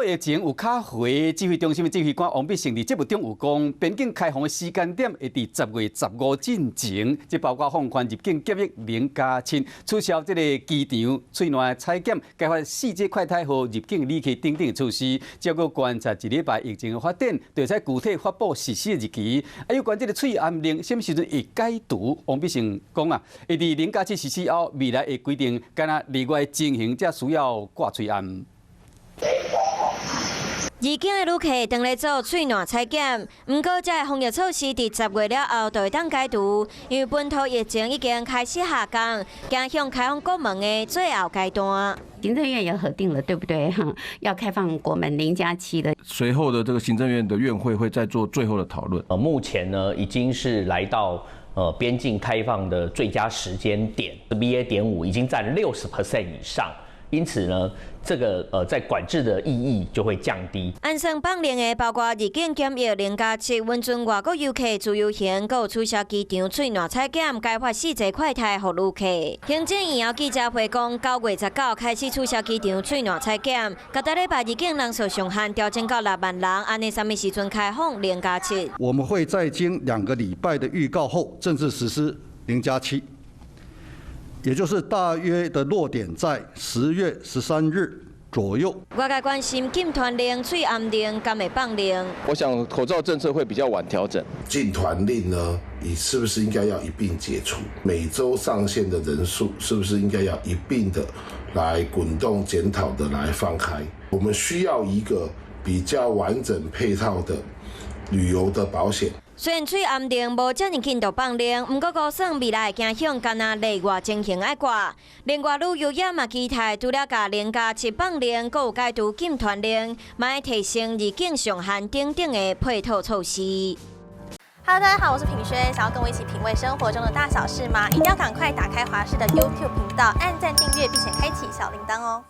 土疫情有較回，指揮中心的指揮官王必勝佇節目中有講，邊境開放的時間點會佇10月15進前，這包括放寬入境檢疫0+7，取消這個機場喙瘻採檢，開發4G 快篩予入境旅客等等措施，再閣觀察一禮拜疫情的發展，就會使具體發布實施的日期。啊，有關這個喙罨令，啥物時陣會解除？王必勝講啊，會佇0+7實施後，未來會規定，干焦例外情形才需要掛喙罨。入境的旅客當咧做喙瘻採檢，毋過這个防疫措施佇10月了後就會當解除，因為本土疫情已經開始下降，走向開放國門的最後階段。行政院也核定了，對不對？要開放國門0+7的。隨後的這個行政院的院會會再做最後的討論。目前呢已經是來到邊境開放的最佳時間點，BA.5已經佔60% 以上。因此呢，這個在管制的意義就會降低。按算放令的包括入境檢疫0+7，允准外國遊客自由行，閣有取消機場喙瘻採檢，開發4劑快篩予旅客。行政院記者會講，9月19開始取消機場喙瘻採檢，佮逐禮拜入境人數上限調整到6萬人，按呢啥物時陣開放0+7？我們會在經2個禮拜的預告後，正式實施零加七。也就是大約的落點在10月13日左右。外界關心禁團令、喙罨令，敢會放令？我想口罩政策會比較晚調整。禁團令呢，你是不是應該要一併解除？每週上限的人數是不是應該要一併的來滾動檢討的來放開？我們需要一個比較完整配套的旅遊的保險。雖然喙罨令無遮爾緊就放令，毋過估算未來會走向干焦例外情形愛掛。另外旅遊業嘛期待，除了共0+7放令，閣有解除禁團令，嘛愛提升入境上限等等的配套措施。 Hello，大家好，我是品軒，想要跟我一起品味生活中的大小事嗎？一定要趕快打開華視的 YouTube 頻道，按讚訂閱，並且開啟小鈴鐺哦。